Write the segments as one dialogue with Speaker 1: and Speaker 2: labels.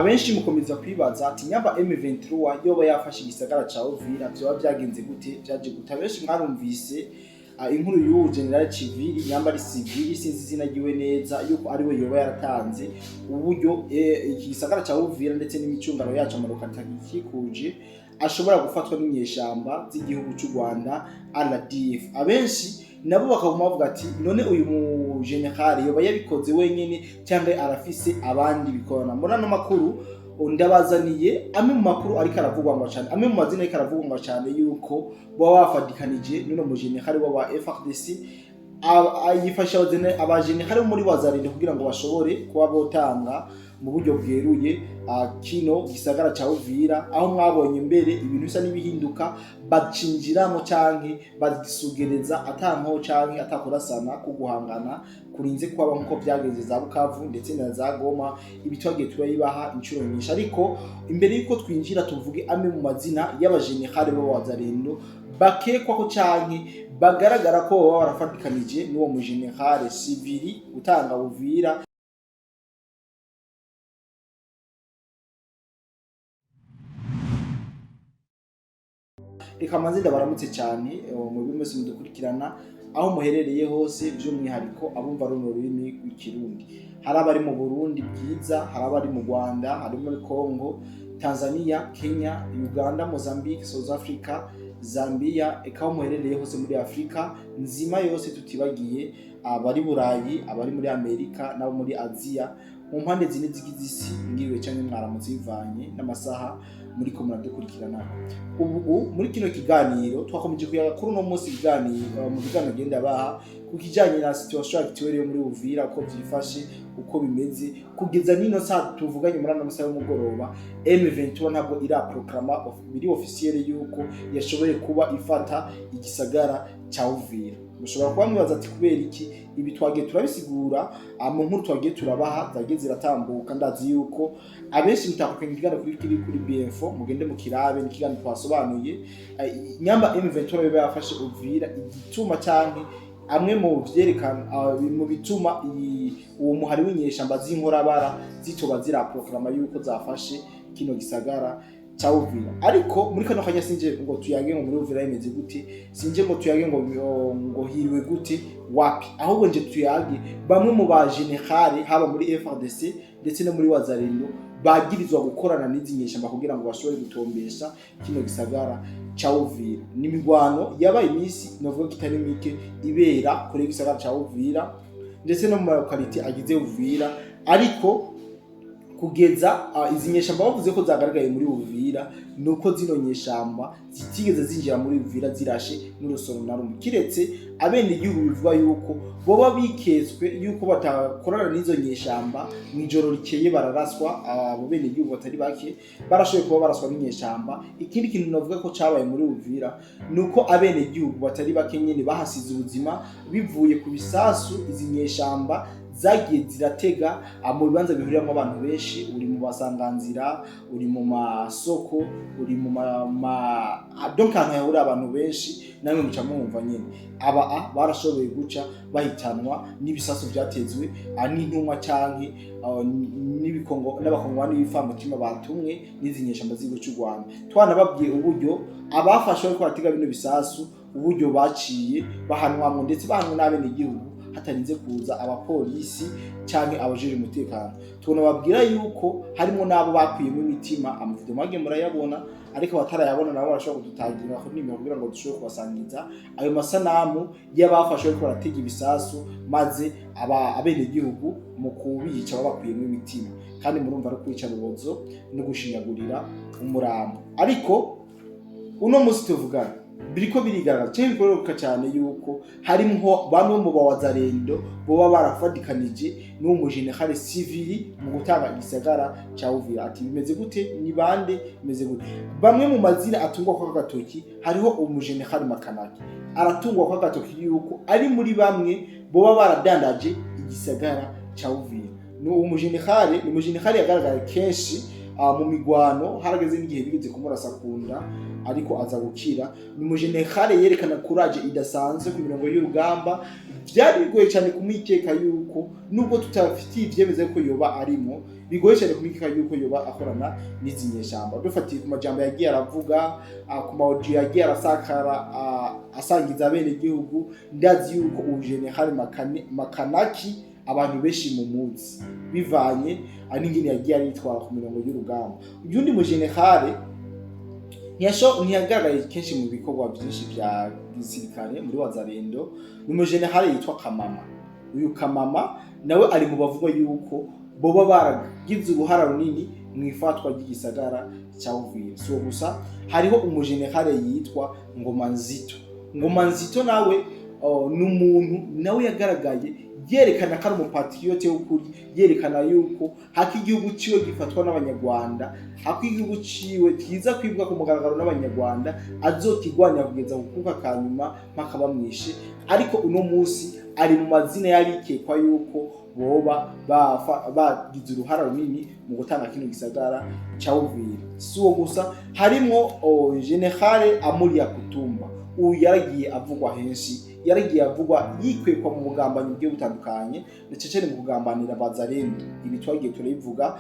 Speaker 1: Abenshi mukomeza kwibaza ati nyamba M23 yoba yafashe igisagara ca Uvira, vyoba vyagenze gute, vyaje gute? Abenshi mwarumvise inkuru y'uwu General Civili, nyamba ari Civili, sinzi izina ryiwe neza, yuko ariwe yoba yaratanze uburyo iki gisagara ca Uvira ndetse n'imicungano yaco, amarokata gikikuje, ashobora gufatwa n'inyeshamba z'igihugu c'u Rwanda RDF. Abenshi nabo bakaguma bavuga ati none uyu mu general yoba yabikoze wenyene cyangwa arafise abandi bikorana? Muri ano makuru ndabazaniye amwe mu makuru ariko aravugwa ngo cyane, amwe mu mazina ariko aravugwa ngo cyane yuko baba bafadikanije n'uno mu general w'aba FARDC, yifasha aba general bo muri Wazalendo kugira ngo bashobore kuba botanga mu buryo bweruye kino gisagara ca Uvira, aho mwabonye mbere ibintu bisa n'ibihinduka, bacinjiramo canke bagisugereza atanko canke atakurasana ku guhangana kurinze kwaba nkuko vyagenze za Bukavu ndetse na za Goma. Ibi twagiye turayibaha inshuro nyinshi, ariko imbere yuko twinjira tuvuge amwe mu mazina y'abajenerali b'abazalendo bakekwa ko canke bagaragara ko baba barafatikanije n'uwo mujenerale Siviri utanga Uvira. Reka manze ndabaramutse cyane mwebwe mwese mudukurikirana aho muherereye hose, by'umwihariko abumva runo rurimi rw'Ikirundi. Hari abari mu Burundi bwiza, hari abari mu Rwanda, hari muri Congo, Tanzania, Kenya, Uganda, Mozambique, South Africa, Zambia, eka aho muherereye hose muri Afurika nzima yose, tutibagiye abari Burayi, abari muri Amerika n'abo muri Aziya, mu mpande zine zigize isi. Mwiriwe cyangwa mwaramutse bivanye n'amasaha muriko muradukurikirana. Ubu muri kino kiganiro twakomeje kuyaga kuri uno munsi ibiganiro, mu biganiro genda baha ku kijanye na situation actuelle yo muri Uvira, uko vyifashe, uko bimeze kugeza nino saa tuvuganye muri ano masaha y'umugoroba. M23 ntabwo iraproclama biri officiel yuko yashoboye kuba ifata igisagara ca Uvira. Mushobora kuba mwibaza ati kubera iki? Ibi twagiye turabisigura mu nkuru twagiye turabaha zagiye ziratambuka. Ndazi yuko abenshi mutakurikirana ikiganiro kuri BFO, mugende mu kirabe, n'ikiganiro twasobanuye nyamba M23 yoba yafashe Uvira, igituma canke amwe mu vyerekana mu bituma uwo muhari w'inyeshamba z'inkorabara zitoba ziraproclama yuko zafashe kino gisagara ca Uvira. Ariko muri kano kanya sinje ngo tuyage ngo muri Uvira bimeze gute, sinje ngo tuyage ngo hiriwe gute, wapi, ahubwo nje tuyage bamwe mu ba generale haba muri FARDC ndetse no muri Wazalendo bagirizwa gukorana n'izi nyeshamba kugira ngo bashobore gutombesha kino gisagara ca Uvira. Ni imigwano yabaye iminsi novuga ko itari mike ibera kure y'igisagara ca Uvira ndetse no mu makarite agize Uvira, ariko kugeza izi nyeshamba bavuze ko zagaragaye muri Uvira, nuko zino nyeshamba zitigeze zinjira muri Uvira zirashe n'urusoro na rumwe, kiretse abene igihugu bivuga yuko boba biketswe yuko batakorana n'izo nyeshamba. Mw'ijoro rikeye bararaswa, abo bene igihugu batari bake barashoboye kuba baraswa n'inyeshamba. Ikindi kintu navuga ko cabaye muri Uvira nuko abene igihugu batari bake nyene bahasize ubuzima bivuye ku bisasu izi nyeshamba zagiye ziratega mu bibanza bihuriramwo abantu benshi. Uri mu basanganzira, uri mu masoko, uri mu donc ahantu hahurira abantu benshi, namwe muca mwumva nyene aba barashoboye guca bahitanwa n'ibisasu vyatezwe n'intumwa canke n'ibikongo n'abakongomani b'imfamutima batumwe n'izi nyeshamba z'igihugu c'u Rwanda. Twanababwiye uburyo abafashwe bariko baratega bino bisasu, uburyo baciye bahanwamwo, ndetse bahanwe n'abenegihugu hatarinze kuza abapolisi canke abajejwe umutekano. Tunababwira yuko harimo n'abo bakuyemo imitima, amavideo mwagiye murayabona, ariko abatarayabona nabo barashobora kudutagira kuri nimero kugira ngo dushobore kubasangiza ayo masanamu y'abafashwe bariko baratega ibisasu, maze aba abenegihugu mu kubica babakuyemo imitima. Kandi murumva ari kwica rubozo no gushinyagurira umurambo. Ariko uno munsi tuvugana biriko birigaragaza cyangwa bikoroka cyane yuko harimwo bamwe mu bawazarendo boba barafadikanije n'uwo mujenerale Civili mu gutanga igisagara ca Uvira. Ati bimeze gute? Ni bande? Bimeze gute? Bamwe mu mazina atungwa kwa gatoki, hariho umujenerale Makanaki, aratungwa kwa gatoki yuko ari muri bamwe boba baradandaje igisagara ca Uvira. Ni umujenerale yagaragaye kenshi Mu migwano harageze n'igihe bigeze kumurasa kunda, ariko aza gukira. Ni umujenerale yerekana courage idasanzwe ku mirongo y'urugamba. Byari bigoye cyane kumwikeka yuko, nubwo tutafitiye ivyemeza ko yoba arimo, bigoye cyane kumwikeka yuko yoba akorana n'izi nyeshamba, dufatiye ku majambo yagiye aravuga, ku ma audio yagiye arasakara, asangiza abene gihugu. Ndazi yuko ubu general Makanaki abantu benshi mu munsi, bivanye n'ingene yagiye aritwara ku mirongo y'urugamba. Uyundi mu general ntiyagaragaye kenshi mu bikorwa byinshi bya gisirikare muri Wazalendo, ni umujenerali yitwa Kamama. Uyu Kamama nawe ari mu bavugwa yuko boba baragize uruhara runini mu ifatwa ry'igisagara cya Uvira. Si uwo gusa, hariho umujenerali yitwa Ngoma Nzito. Ngoma Nzito nawe, oh, ni umuntu nawe yagaragaye yerekana ko ari umupatriote w'ukuri, yerekana yuko hako igihugu ciwe gifatwa n'Abanyarwanda, hako igihugu ciwe kiza kwibwa ku mugaragaro n'Abanyarwanda, azokigwanira kugeza ku kuka kanyuma mpaka bamwishe. Ariko uno munsi ari mu mazina y'abikekwa yuko boba bagize uruhara runini mu gutanga kino gisagara ca Uvira. Si uwo gusa, harimwo, oh, General Amuri Yakutumba. Uyu yaragiye avugwa henshi, yaragiye avugwa yikwekwa mu bugambanyi bugiye butandukanye, ndetse cyane mu kugambanira Bazarendo. Ibi twagiye turabivuga,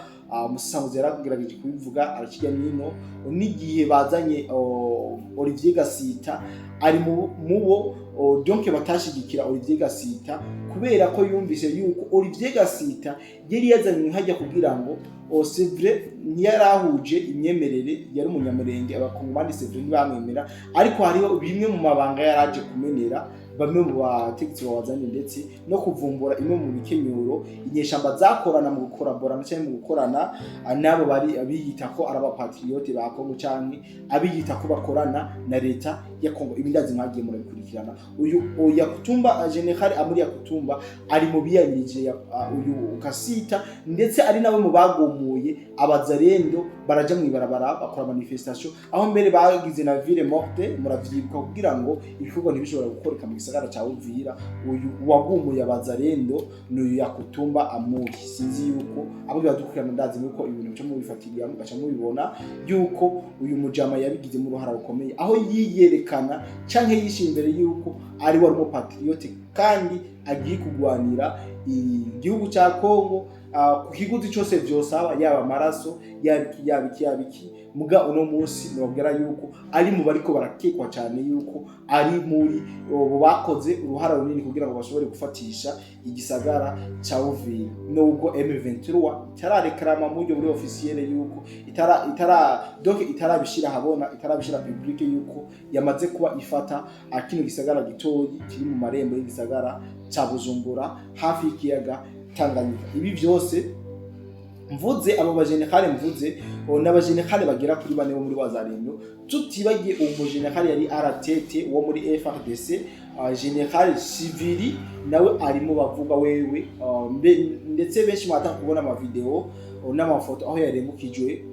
Speaker 1: Musamuzi yaragerageje kubivuga arakijya nino. N'igihe bazanye, oh, Olivier Gasita, ari mubo, oh, donc batashigikira Olivier Gasita, kubera ko yumvise yuko Olivier Gasita yari yazanywe hajya kugira ngo, oh, c'est vrai, ntiyarahuje imyemerere, yari Umunyamurenge, Abakongomani, c'est vrai, ntibamwemera, ariko hariho bimwe mu mabanga yaraje kumenera bamwe mu bategetsi babazanye, ndetse no kuvumbura imwe mu bikenyuro inyeshamba zakorana mu gukoraborana cyangwa mu gukorana n'abo bari abiyita ko ari abapatriote ba Kongo canke abiyita ko bakorana na leta ya Kongo. Ibi ndazi mwagiye murabikurikirana. Uyu Yakutumba, General Amuri Yakutumba, ari mu biyamirije uyu Kasita, ndetse ari nawe mu bagomuye Abazarendo baraja mu ibarabara bakora manifestation, aho mbere bagize na ville morte, muravyibuka, kugira ngo ibikorwa ntibishobora gukoreka mu gisagara ca Uvira. Uyu wagumuye Abazarendo ni uyu Yakutumba Amuri. Sinzi yuko abo badukurikirana, ndazi yuko ibintu bica mubifatiriye, mugaca mubibona yuko uyu mujama yabigizemo uruhara rukomeye, aho yiyerekana canke yishyira imbere yuko ari wari umupatriote kandi agiye kugwanira igihugu cya Kongo ku kiguzi cyose vyosaba, yaba amaraso, yaba iki, yaba iki, yaba iki. Muga uno munsi nobwira yuko ari mu bariko barakekwa cyane yuko ari muri ubu bakoze uruhara runini kugira ngo bashobore gufatisha igisagara ca Uvira, nubwo M23 itararekarama mu buryo buri officiel yuko itara donc itarabishira habona, itarabishira public yuko yamaze kuba ifata kino gisagara gitoyi kiri mu marembo y'igisagara ca Bujumbura, hafi y'ikiyaga Tanganyika. Ibi byose mvuze, abo bajenerale mvuze n'abajenerale bagera kuri bane bo muri Wazalendo, tutibagiye uwo mujenerale yari RTT wo muri FARDC, General Siviri, nawe arimo bavuga wewe, ndetse benshi mwatanga kubona amavideo n'amafoto aho yarengukijwe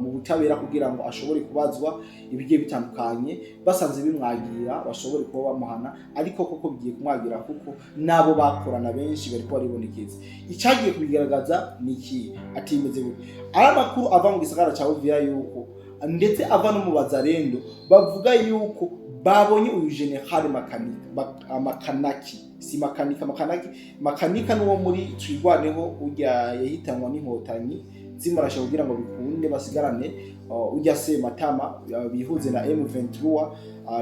Speaker 1: mu butabera kugira ngo ashobore kubazwa ibigiye bitandukanye, basanze bimwagira bashobore kuba bamuhana. Ariko koko bigiye kumwagira, kuko nabo bakorana benshi bariko baribonekeza. Icyagiye kubigaragaza ni iki? Atimeze gute? Ari amakuru ava mu gisagara cya Uvira yuko, ndetse ava no mu Bazarendo, bavuga yuko babonye uyu General Makanika, Makanaki, si Makanika, Makanaki. Makanika nuwo muri Twigwaneho, urya yahitanwa n'Inkotanyi zimurasha kugira ngo bikunde basigarane urya se Matama, bihuze na M23.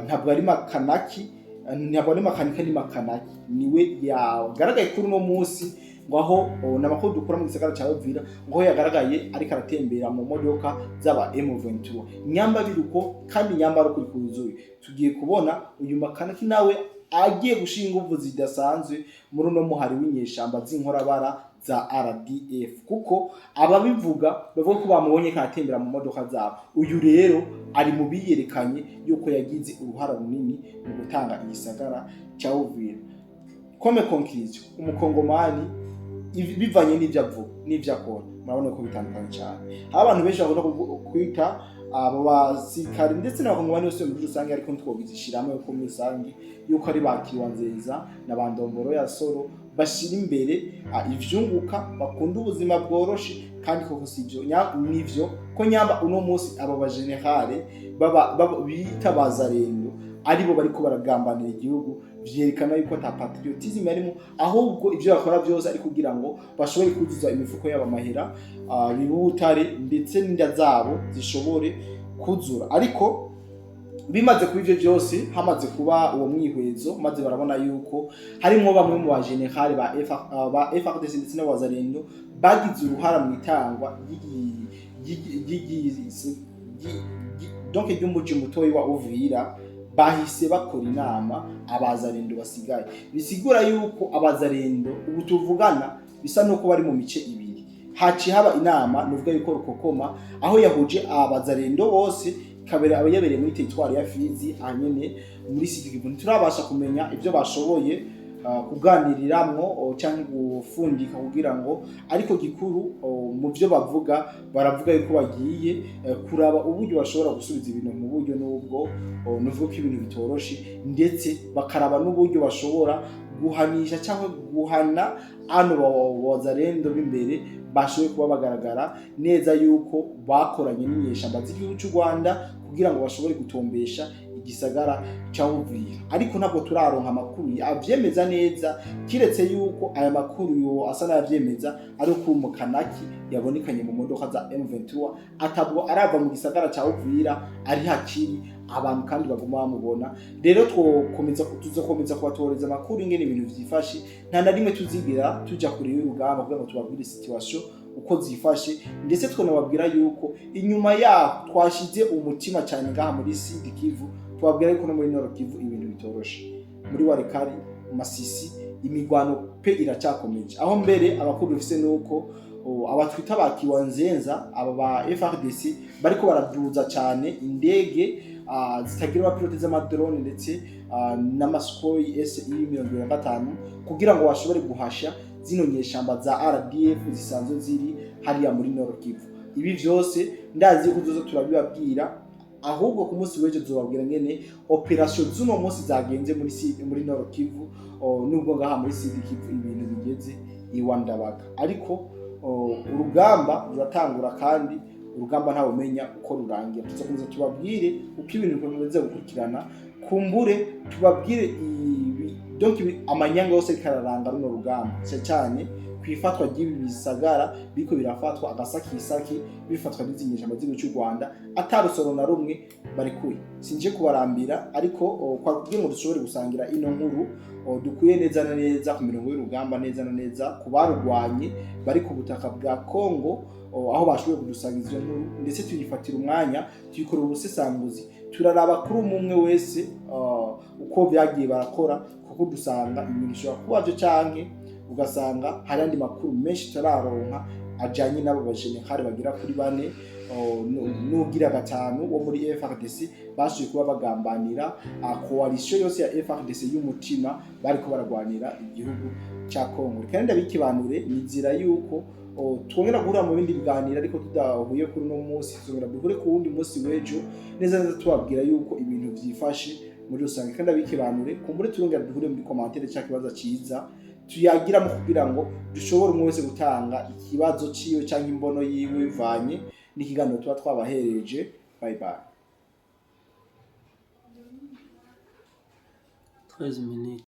Speaker 1: Ntabwo ari Makanaki, ntabwo ari Makanika, ni Makanaki. Niwe yagaragaye kuri uno munsi ngo aho, n'amakuru dukura mu gisagara cya Uvira, ngo aho yagaragaye ariko aratembera mu modoka z'aba M23. Nyamba biruko kandi nyamba ari ukuri kuzuye, tugiye kubona uyu Makanaki nawe agiye gushinga inguvu zidasanzwe muri uno muhari w'inyeshamba z'inkorabara za RDF, kuko ababivuga bavuga ko bamubonye karatembera mu modoka zabo. Uyu rero ari mu biyerekanye yuko yagize uruhara runini mu gutanga igisagara cya Uvira. Comme conclusion, Umukongomani bivanye n'ibyo avuga n'ibyo akora, murabona ko bitandukanye cyane. Hari abantu benshi bakunda kwita Abo basirikare ndetse n'abakongomani bose muri rusange, ariko ntitwobizishiramo yuko muri rusange yuko ari ba Kiwanzeza na ba Ndomboro ya Soro bashira imbere ivyunguka, bakunda ubuzima bworoshe. Kandi koko sivyo, nivyo ko nyamba uno munsi abo bagenerale baba bita bazarendo aribo bariko baragambanira igihugu, vyerekana yuko ata patriotisme yarimo, ahubwo ivyo bakora byose ari kugira ngo bashobore kuzuza imifuko yabo amahera, bibutare ndetse n'inda zabo zishobore kuzura. Ariko bimaze kuba ivyo byose, hamaze kuba uwo mwihwezo, maze barabona yuko harimwo bamwe mu bagenerale ba FARDC ndetse n'abazarendo bagize uruhara mu itangwa donc ry'umuji mutoyi wa Uvira. Bahise bakora inama abazarendo basigaye, bisigura yuko abazarendo ubu tuvugana bisa nuko bari mu mice ibiri. Haciye haba inama, nuvuga yuko rukokoma, aho yahuje abazarendo bose, ikabera aba yabereye muri territoire ya Fizi, ahanyene muri Sud Kivu. Ntiturabasha kumenya ibyo bashoboye kuganiriramwo canke gufundika kugira ngo, ariko gikuru mu byo bavuga, baravuga yuko bagiye kuraba uburyo bashobora gusubiza ibintu mu buryo, n'ubwo nuvuga ko ibintu bitoroshe, ndetse bakaraba n'uburyo bashobora guhanisha cyangwa guhana ano bazarendo b'imbere bashoboye kuba bagaragara neza yuko bakoranye n'inyeshamba z'igihugu cy'u Rwanda kugira ngo bashobore gutombesha igisagara ca Uvira. Ariko ntabwo turaronka amakuru avyemeza neza, kiretse yuko aya makuru yo asa n'ayavyemeza ari uko umukanaki yabonekanye mu modoka za M23, atabwo arava mu gisagara ca Uvira, ari hakiri abantu kandi baguma bamubona. Rero twokomeza, tuzokomeza kubatoreza amakuru ingene ibintu vyifashe. Nta na rimwe tuzigira tuja kure y'urugamba kugira ngo tubabwire situation uko zifashe, ndetse twonababwira yuko inyuma yaho twashize umutima cyane ngaha muri Sud Kivu. Tubabwira yuko no muri Nord Kivu ibintu bitoroshe, muri Walikale, Masisi, imigwano pe iracyakomeje, aho mbere abakuru dufise nuko abatwita ba Kiwanzenza, aba ba FARDC, bariko baraduza cyane indege zitagira abapilote z'amadrone ndetse n'ama Sukhoi SU 25 kugira ngo bashobore guhasha zino nyeshamba za RDF zisanzwe ziri hariya muri Nord Kivu. Ibi vyose ndazi ko tuzoza turabibabwira, ahubwo ku munsi w'ejo tuzobabwira ngene opération z'uno munsi zagenze muri Nord Kivu, nubwo ngaha muri Sud Kivu ibintu bigeze iwandabaga. Ariko urugamba ruratangura kandi urugamba ntawe umenya uko rurangira. Tuzakomeza tubabwire uko ibintu bikomeza gukurikirana, kumbure tubabwire ibi donc amanyanga yose ariko araranga runo rugamba, cyane cyane ku ifatwa ry'ibi bisagara biriko birafatwa agasakisaki, bifatwa n'izi nyeshamba z'igihugu cy'u Rwanda atarusoro na rumwe barekuye. Sinje kubarambira, ariko kwa kugira ngo dushobore gusangira ino nkuru dukuye neza na neza ku mirongo y'urugamba, neza na neza ku barurwanye bari ku butaka bwa Congo, aho bashoboye kudusangiza iyo nkuru, ndetse tuyifatira umwanya tuyikorera ubusesanguzi, turaraba kuri umwe umwe wese uko byagiye barakora, kuko dusanga ibintu bishobora kuba byo canke ugasanga hari andi makuru menshi turaronka ajanye n'abo bajenerali bagera kuri bane n'ugira gatanu wo muri FARDC bashoboye kuba bagambanira coalition yose ya FARDC y'umutima bariko baragwanira igihugu ca Congo. Kandi ndabikibanure nizira yuko twongera guhura mu bindi biganiro, ariko tudahuye kuri uno munsi, tuzongera duhure ku wundi munsi w'ejo neza neza tubabwira yuko ibintu vyifashe muri rusange. Kandi abikibanure, kumbure turongera duhure muri commentaire ca kibazo ciza tuyagiramo kugira ngo dushobore umwe wese gutanga ikibazo ciwe canke imbono yiwe bivanye n'ikiganiro tuba twabahereje. Bye bye.
Speaker 2: 13 minutes.